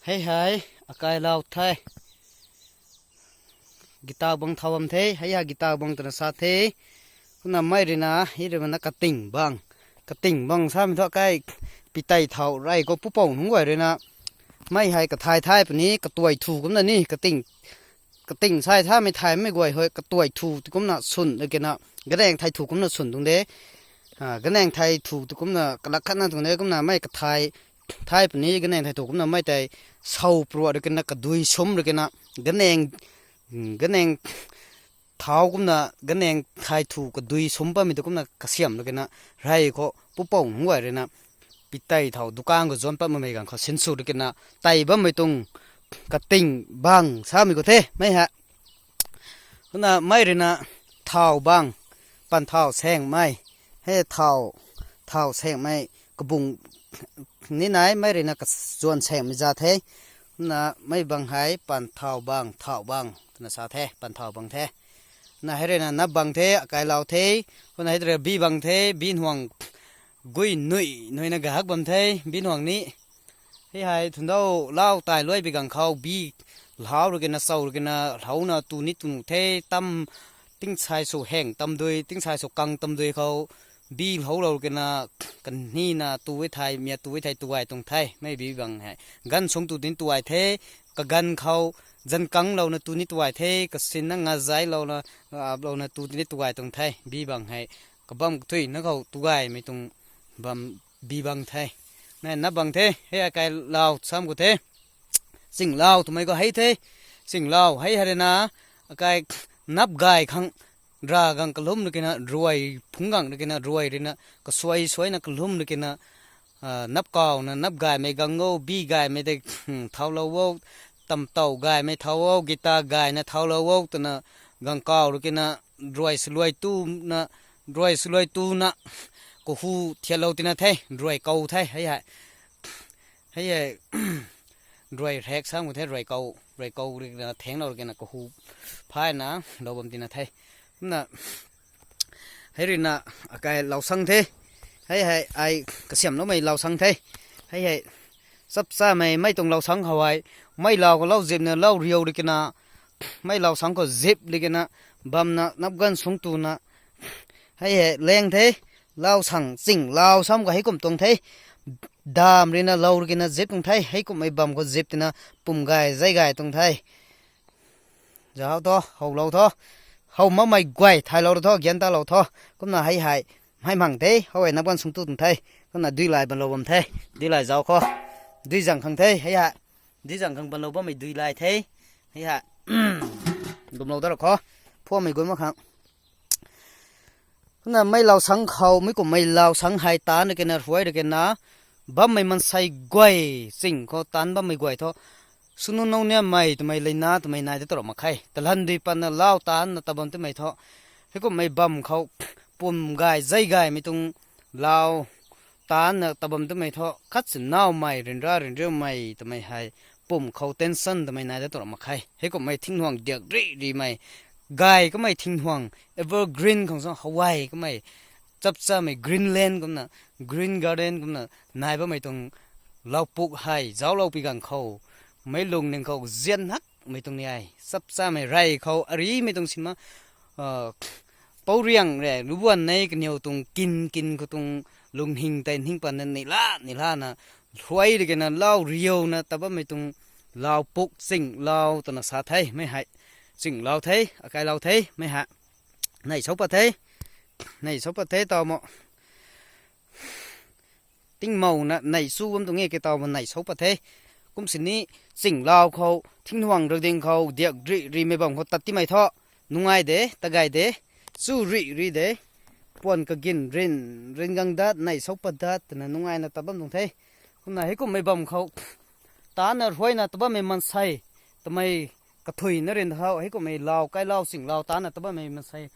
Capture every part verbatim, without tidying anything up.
Hei hei, akai lau the. Gitau bang thau bam the, hei hei gitau bang twna sa the. Kumna mei ruina, hei ruina kating bang. Kating bang samei thu akai pitei thau rey khou pupouc nunc guay ruina. Mei hei kathai thay puni, katuay thu kumna ni, kating, kating sai thamei thaymei guay hei, katuay thu ti kumna swn, lakena, ganeng thai thu kumna swn tuang de. Ah, ganeng thai thu ti kumna kalak khatna tuang de, kumna mei kathai, thay puni, ganeng thai thu kumna mei tei, sau pruak lakena, kadui sum lakena, ganeng, ganeng thau kumna, ganeng thai thu kadui sum pamei tu kumna kasiam lakena, rey khou pupouc nunc guay ruina, pitei thau dukan khou zuan patmei gang khou sinsw lakena, tei bammei tuang kating bang samei khou the, mei hei. Kumna mei ruina thau bang, pan thau sengmei, hei thau, thau sengmei, kabung ni nai, mei ruina kazuan sengmei za the. Kumna mei bang hei pan thau bang, thau bang twna sa the, pan thau bang the. Na hei ruina nap bang the, akai lau the. Kumna hei tei bi bang the, bi nuang gui nui, nuina gahak bam the, bi nuang ni. Hei hei thundau lau tai luai bi gang khou bi lau lakena, sau lakena, launa tu ni tu nuh the, tam tingsai sw heng tam dui, tingsai sw kang tam dui khou, bi lau lou lakena, kanina tu e thei, mia tu e thei, tu gay tuang the, mei bi bang hei. Ganv sung tu tin tu gay the, kaganv khou, zankang louna tu ni tu gay the, kasinna ngazailouna, ap louna tu tin tu gay tuang the, bi bang hei. Kabam kathuina khou tu gaymei tuang bam bi bang the. Na, nap bang the, hei akai lau sam khou the. Chinglau twmei khou hei the. Chinglau hei hei ruina, akai nap gay khang, ra gang kalum lakena, ruai phungc gang lakena, ruai ruina, kasuai suaina kalum lakena, ah, nap kauna, nap gaymei gang o, bi gaymei tei, hmm, thaulou o, tamtau gaymei thau o, gita gayna thaulou o twna, gang kau lakena, ruai saluai tuna, ruai saluai tuna, kahu thiatlou tina the, ruai kou the, hei hei. Hei hei, ruai rek sam khou the, ruai kou, ruai kou lakena, thenglou lakena, kahu phayna, lou bam tina the. Kumna, hei ruina, akai lau sang the. Hei hei, ai kasiamloumei lau sang the. Hei hei, chap chamei, mei tuang lau sang khou hei, mei lau khou lau zipna, lau riu lakena, mei lau sang khou zip lakena, bamna, nap ganv sung tuna, hei hei, leng the, lau sang, chinglau sam khou hei kum tuang the, dam ruina, lau lakena zip tuang the, hei kummei bam khou zip tina, pum gay, zai gay tuang the. Zauc tho, how lou tho. How makmei guay thaylou tho, gyan talou tho. Kumna hei hei, mei mang the, how hei nap ganv sung tu tuang the. Kumna dui lai banlou bam the. Dui lai zauc khou. Dui zang khang the, hei hei. Dui zang khang banlou bammei dui lai the. Hei hei. Gumlou da ra khou. Phuammei gun mak khang. Kumna mei lau sang khou, mei kummei lau sang hei taanc lakena, ruai lakena, bammei mansei guay, ching khou taanc bammei guay thu, sunu nou niamei twmei leina twmei nai de tw ra mak khe. Talan dui patna lau taancna tabam twmei thu, hei kummei bam khou, pum gay, zai gaymei tuang lau taancna tabam twmei thu, khat si naumei, ryanra ryanriumei twmei hei, pum khou tension twmei nai de tw ra mak khe. Hei kummei thingnuang diak ri rimei, gay kamei thingnuang, evergreen khang sa haway kamei, chap chamei Greenland kumna, Green Garden kumna, nai bammei tuang laupuk hei, zauclou pi gang khou, meic lungning khou zian hakmei tuang ni e, chap chamei rey khou, arimei tuang sima, ah, pouriang re, lubuan nei kaniw tuang kin, kin khou tuang lunghing tei ning patna neihla, neihlana, huay lakena lau riuna tat bammei tuang laupuk chinglau twna sa the, mei hei. Chinglau the, akai lau the, mei hei. Neih sou pat the, neih sou pat the taw mo. Tingmouna neih chu bam tuang e ke taw mo neih sou pat the. Kum sini chinglau khou, thingnuang rui ding khou, diak ri rimei bam khou tat timei thu, nungai de, tagay de, chu ri ri de, puan kagin rin, rin gang dat, neih sou pat dat twna nungaina tat bam tuang the. Kumna hei kummei bam khou, taanna ruaina tat bammei mansei, twmei kathuina rin tho, hei kummei lau, kai lau, chinglau taanna tat bammei mansei,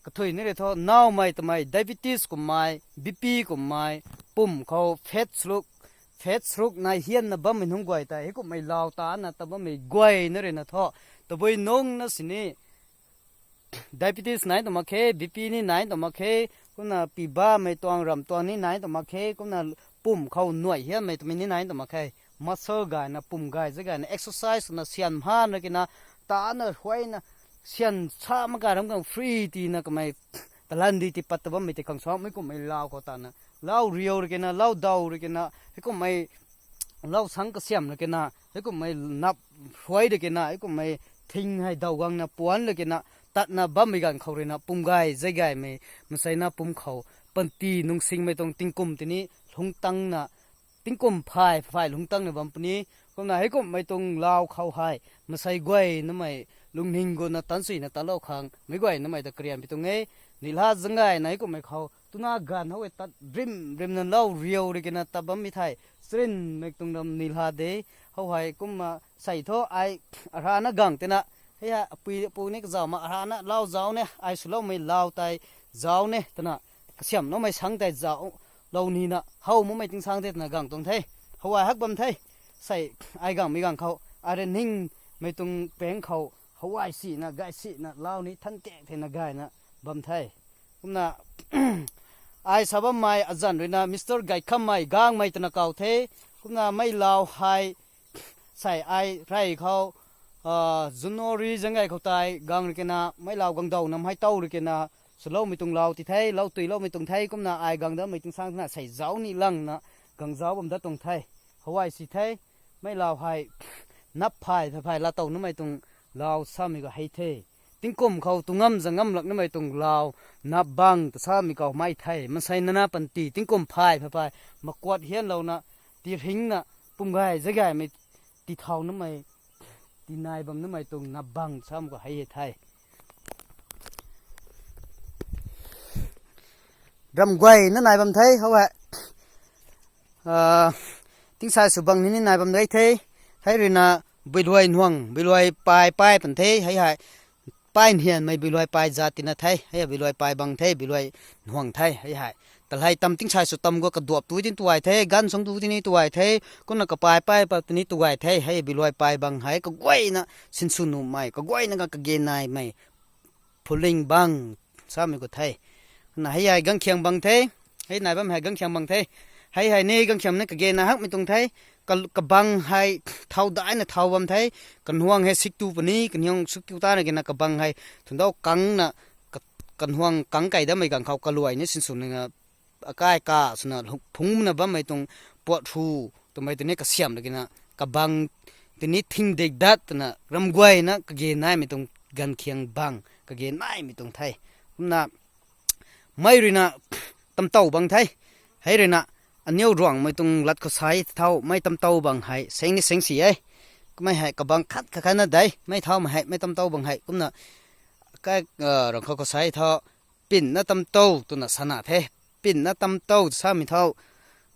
kathuina rin tho, naumei twmei, diabetes kummei, B P kummei, pum khou fat stroke, fat stroke nai hianna bammei nunc guay tei, hei kummei lau taanna tat bammei guayna ruina thu, tabui nungna sini, diabetes nai tw mak khe, B P ni nai tw mak khe, kumna pi bamei tuang ram tuang ni nai tw mak khe, kumna pum khou nuai hianmei twmei ni nai tw mak khe. muscle gayna, pum gay zay gayna, exercise na syan mhan na kina, tana huayna, syan sa mak gay ram khang free tina kamei, talan di ti pat ta bammei ti khang sa, mei kummei lau khou tana, lau riu rui kina, lau daw rui kina, hei kummei lau sang kasiam rui kina, hei kummei nap huay rui kina, hei kummei thing hei daw gangna puan rui kina, tatna bammei ganv khou ruina, pum gay, zay gaymei, maseina pum khou, panty nungsingmei tuang tingkum tini, lungtangna, tingkum phay, phay lungtangna bam puni, kumna hei kummei tuang lau khou hei, masei guay namei, lungning guna tan suina talou khang, mei guay namei ta karian pi tuang e, nila zangay na hei kummei khou, tuna ganv how e tat rim, rimna lau riu rui kina tat bammei thei, chrinmei tuang ram nila de, how hei kumna sei thu ai, arana gang tina, hei hei, apui, apu ni kazauh ma, arana lau zauc ne, ai swloumei lau tei, zauc ne, twna, kasiamhloumei sang tei zauc, lou nina, how makmei ting sang the twna gang tuang the, how ai hak bam the, sei, ai gangmei gang khou, ai rui ningmei tuang peng khou, how ai sina, gay sina, lau ni than kek thena gayna, bam the. Kumna, ai sa bammei azanc ruina Mister Gaikhammei Gangmei twna kau the. Kumna mei lau hei sei ai rey khou, January zanggay khou tei gang rui kina, mei lau gang daw nam hei tow rui kina, swloumei tuang lau ti the, lau tuiloumei tuang the, kumna ai gang datmei tuang sang twna sei zauc ni langna, gang zauc bam dat tuang the. How ai si the, mei lau hei, nap phay, phay, phay laa tow namei tuang lau samei khou hei the. Tingkum khou tu ngam za ngam lak namei tuang lau, nap bang ta samei khou mei the. Maseina na panty, tingkum phay, phay, phay, makuat hianlouna, tirhingna, pum gay, zay gaymei, ti thau namei, tinai bam namei tuang nap bang samei khou hei the. Ram guayna nai bam the, how hei. Tingsai sw bang nini nai bam de the. Hei ruina, builuai nuang, builuai pai, pai pan the, hei hei. Pai nhianmei builuai pai zat tina the, hei builuai pai bang the, builuai nuang the, hei hei. Talei tam tingsai sw tam gua kaduap tu tini tuay the, ganv sung tu tini tuay the, kumna kapai, pai pa tini tuay the, hei builuai pai bang hei, kaguayna sinsw nuhmei, kaguayna ka kage naimei, phuling bang, samei khou the. Na hei hei gangkhiang bang the, hei nai bam hei gangkhiang bang the. Hei hei ni gangkhiang ni kage na hakmei tuang the, ka, kabang hei thau daina thau bam the, kanuang hei siktu puni, kanuang siktu tana kina kabang hei, thundau kangna, ka, kanuang kang kei damei gang khou kaluai ni sinsw nina, akai ka swna phungna bammei tuang puat hu, twmei tini kasiamh na kina, kabang tini thing dik dat twna ram guayna kage naimei tuang gangkhiang bang, kage naimei tuang the. Kumna, mei ruina tamtow bang the, hei ruina aniu ruangmei tuang lat khou sai thau, mei tamtow bang hei, seng ni seng si e. Kumei hei kabang khat khat khatna dei, mei thaumei hei, mei tamtow bang hei, kumna, kai, rang khou khou sai thau, pinna tamtow twna sana the, pinna tamtow samei thau,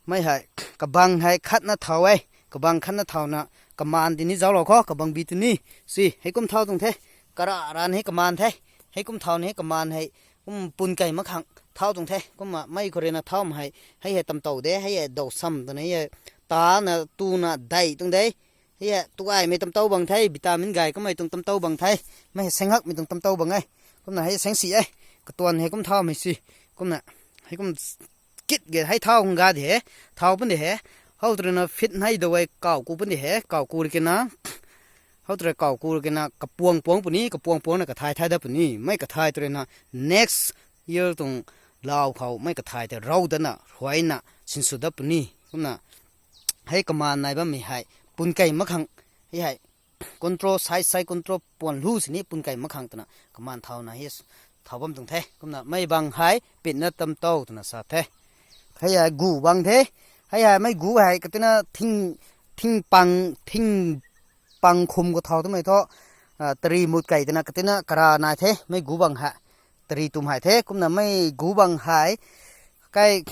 mei hei, kabang hei khatna thau e, kabang khatna thauna, kamaan tini zauclou khou, kabang bi tini, si, heikum thau tuang the, kara ran hei kamaan the, heikum thau ni kamaan hei, kum pun kei mak khang thau tuang the, kumna mei khou ruina thaumei hei, hei hei tamtow de, hei hei dawsam twna hei, tana, tuna, dei tuang de, hei hei tuaymei tamtow bang the, vitamin gay kamei tuang tamtow bang the, mei hei senghakmei tuang tamtow bang e, kumna hei seng si e, katuan heikum thaumei si, kumna, heikum kit ge hei thau khang ga de he, thau pun de he, how tu ruina fit nei dawei kawku pun de he, kawku rui kina, how tu rui kawku rui kina kapuang puang puni, kapuang puangna kathay thay dat puni, mei kathay tu ruina next year tuang lau khou mei kathay tei rou datna, ruayna, sinsw dat puni, kumna, hei kamaan nai bammei hei, pun kei mak khang, hei hei, control, sai sai control puan lu sini pun kei mak khang twna, kamaan thauna hei, thau bam tuang the, kumna mei bang hei, pinna tamtow twna sa the. Hei hei gu bang the, hei hei mei gu hei katina thing, thing pang, thing pang khum khou thau twmei thu, tari mut kei twna katina kara nai the, mei gu bang hei, tari tum hei the, kumna mei gu bang hei, kai,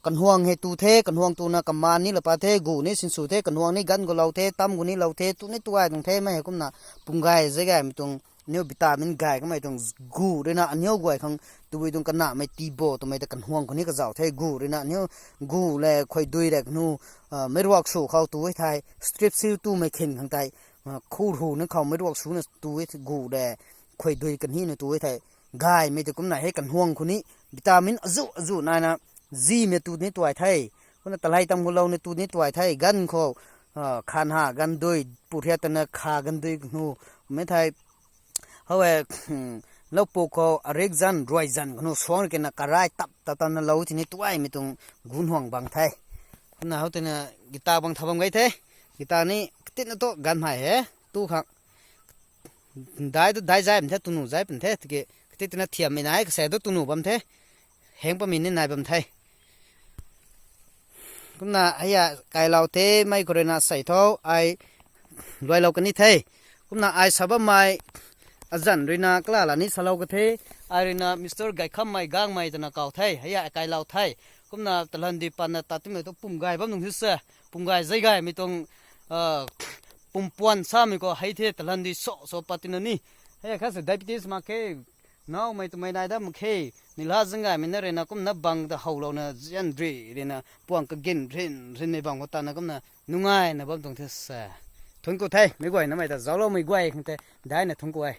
kanuang hei tu the, kanuang tuna kamaan ni lapa the, gu ni sinsw the, kanuang ni ganv gu lou the, tam gu ni lou the, tu ni tuay tuang the, mei hei kumna, pum gay zay gaymei tuang, aniu vitamin gay kamei tuang, gu ruina aniu guay khang, tubui tuang kanamei tibo twmei ta kanuang khou ni kazauh the, gu ruina aniu, gu le khuaidui le kanu, meic ruak sw khou tu e thei, strip sil tumei khin khang tei, khurhu ni khou meic ruak swna tu e gu le, khuaidui kanina tu e thei, gaymei tei kumna hei kanuang khou ni, vitamin azuh azuh naina, zimei tu ni tuay the, kumna talei tam khou lou ni tu ni tuay the, ganv khou, Khanha gandui puriat twna kha gandui kanu kummei thei, how e, loupu khou arik zan ruai zan kanu suang rui kena karai tap tap tana lou tini tuaimei tuang gunhuang bang the. Kumna how twna gita bang tha bam gay the. Gita ni katina tu ganmei he, tu khang dai tu dai zai bam the, tunu zai bam the, tiki kati twna thiammei nai kasa tu tunu bam the, heng pamei ni nai bam the. Kumna hei a kailou the, mei khou ruina sei tho, ai luailou kani the. Kumna ai sa bammei azanc ruina kalala ni salou ka the, ai ruina Mister Gaikhammei Gangmei twna kau the, hei a kailou the. Kumna talandi patna tat timei tu pum gay bam nung hisa, pum gay zai gaymei tuang pumpuan samei khou hei the talandi so so pat tina ni. Hei a kha se diabetes mak khe, naumei twmei nai dam mak khe, nila zang gaymei na ruina kumna bang ta howlouna zian ri ruina puang kagin rin rinmei bang khou tana kumna nungaina bam tuang the se. Thunc ku the, meic guay namei ta zaucloumei guay khang tei daina thunc ku e.